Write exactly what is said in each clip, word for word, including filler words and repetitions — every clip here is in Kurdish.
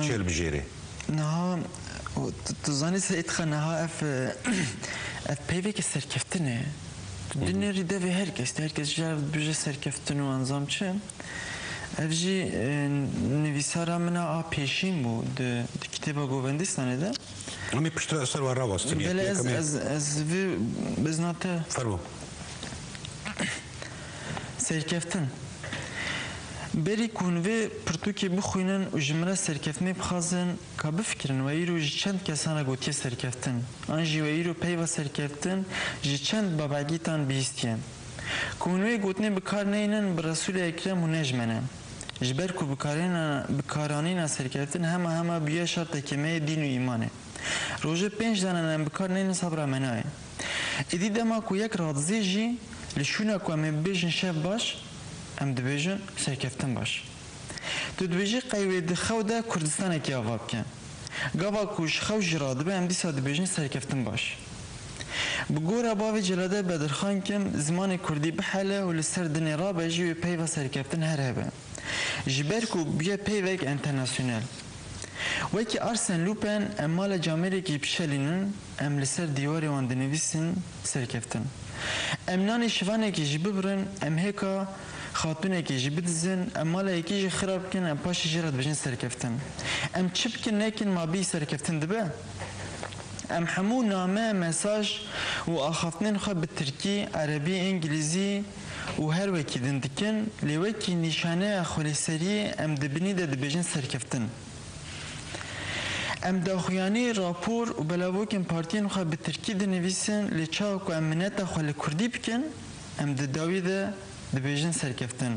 çêl bijêrê. Niha, tu, tu zanî Seyîd Xan, niha ev, ev peyveke serkeftin e. Tu dinêrî devê her kes, her kes ji hev dibêje serkeftin û enzam çi. Ev jî, e, nivîsara min a pêşîn bû di, di kitêba Govendîstanê de. Em ê piştre ser wan rawastin, yek Belê, yek ez, em ê ez, ez vê bizna te. Fermo. Serkeftin. Berî ku hûn vê pirtûkê bixwînin û ji min re serkeftinê bixwazin, ka bifikirin we îro ji çend kesan re gotiye serkeftin, an jî we îro peyva serkeftin ji çend babegîtan bihîstiye. Ku hûn wê gotinê bi kar neynin, bi Resûlê Ekrem hûn ne ji me ne. Ji ber ku bikarîna, bikaranîna serkeftin hema hema bûye şertekê me yê dîn û îmanê. Rojê pênc danan em bi kar neynin, sabra me nayê. Êdî dema ku yek radizê jî, li şûna ku em ê bibêjin şev baş, em dibêjin serkeftin baş. Tu dibêjî qey wê di xew de Kurdistanekê ava bike. Gava ku ji xew jî radibe, em dîsa dibêjin serkeftin baş. Bi gora bavê Celade Bedirxan Kim, zimanê kurdî bihele û li ser dinê rabe jî wê peyva serkeftin her hebe. Ji ber ku bûye peyvek enternasyonel. Wekî Arsène Lupin, em mala camêrekî bişelînin, em li ser dîwarê wan dinivîsin serkeftin. Em nanê şivanekî jî bibirin, em hêka xatûnekî jî bidizin, em mala yekî jî xira bikin, em paşê jê re dibêjin serkeftin. Em çi bikin nekin, ma bî serkeftin dibe? Em hemû name, mesaj û axaftinên xwe bi tirkî, erebî, îngilîzî û her wekî din dikin, lê wekî nîşaneya xwelêseriyê em di binî de dibêjin serkeftin. Em daxuyanî, rapor û belavokên partiyên xwe bi tirkî dinivîsin, lê çawa ku em mineta xwe li kurdî bikin, em di dawî de dibêjin serkeftin.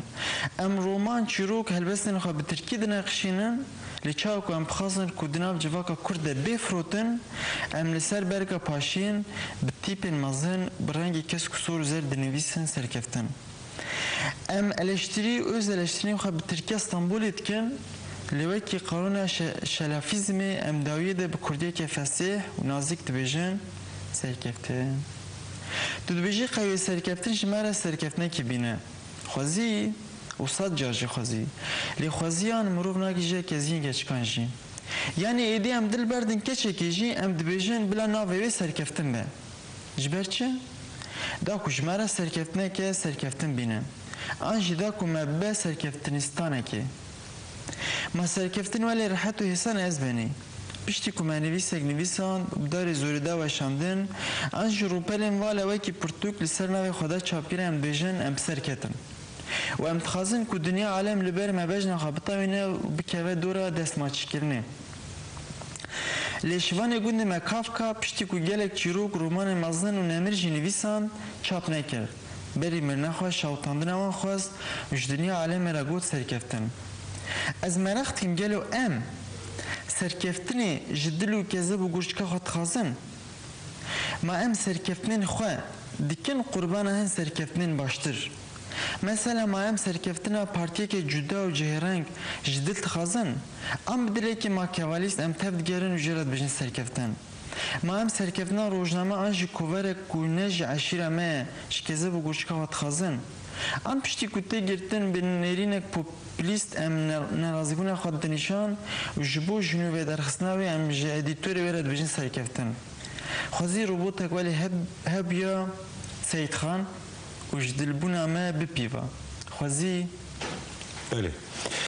Em roman, çîrok, helbestên xwe bi tirkî dineqişînin, lê çawa ku em bixwazin ku di nav civaka kurd de bê firotin, em li ser berga paşiyên bi tîpên mezin, bi rengê kesk û sor û zer dinivîsin serkeftin. Em eleştirî, öz eleştiriyên xwe bi tirkiya Stenbolê dikin, lê wekî qanûna şe-, şelafîzmê em dawiyê de bi kurdiyeke fesêh û nazik dibêjin serkeftin. Tu dibêjî qey wê serkeftin ji me re serkeftinekî bîne. Xwezî û sed car jî xwezî. Lê xweziyan mirov nagihîje keziyên keçikan jî. Yanî êdî em dil berdin keçekê jî em dibêjin bila navê wê serkeftin be. Ji ber çi? Da ku ji me re serkeftineke serkeftin bîne. An jî da ku me bibe serkeftinîstanekê. Ma serkeftin welê rehet û hêsan ez benî. Piştî ku me nivîsek nivîsand û bi darê zorê da weşandin, an jî rûpelên vala wekî pirtûk li ser navê xwe da çapkirî em dibêjin em bi ser ketin. Û em dixwazin ku dinya alem li ber me bejna xwe bitewîne û bikeve dora destmaçîkirinê. Lê şivanê gundê me Kafka piştî ku gelek çîrok, romanên mezin û nemir jî nivîsand, çap nekir. Berî mirina xwe şawitandina wan xwest û ji dinya alemê re got serkeftin. Ez meraq dikim gelo em serkeftinê ji dil û kezeb û gurçika xwe dixwazin? Ma em serkeftinên xwe dikin qurbana hin serkeftinên baştir? Mesela ma em serkeftina partiyeke cuda û cihêreng ji dil dixwazin? An bi dilekî makevalîst em tev digerin û jê re dibêjin serkeftin? Ma em serkeftina rojname an jî koverek ku ne ji eşîra me ye, ji kezeb û gurçika xwe dixwazin? An piştî ku tê girtin bi nêrînek populîst em ne-, nerazîbûna xwe dide nîşan û ji bo jinû vêderxistina wê em ji edîtorê wê re dibêjin serkeftin? Xwezî robotek welê heb-, hebûya Seyîd Xan û ji dilbûna me bipîva. Xwezî. Belê.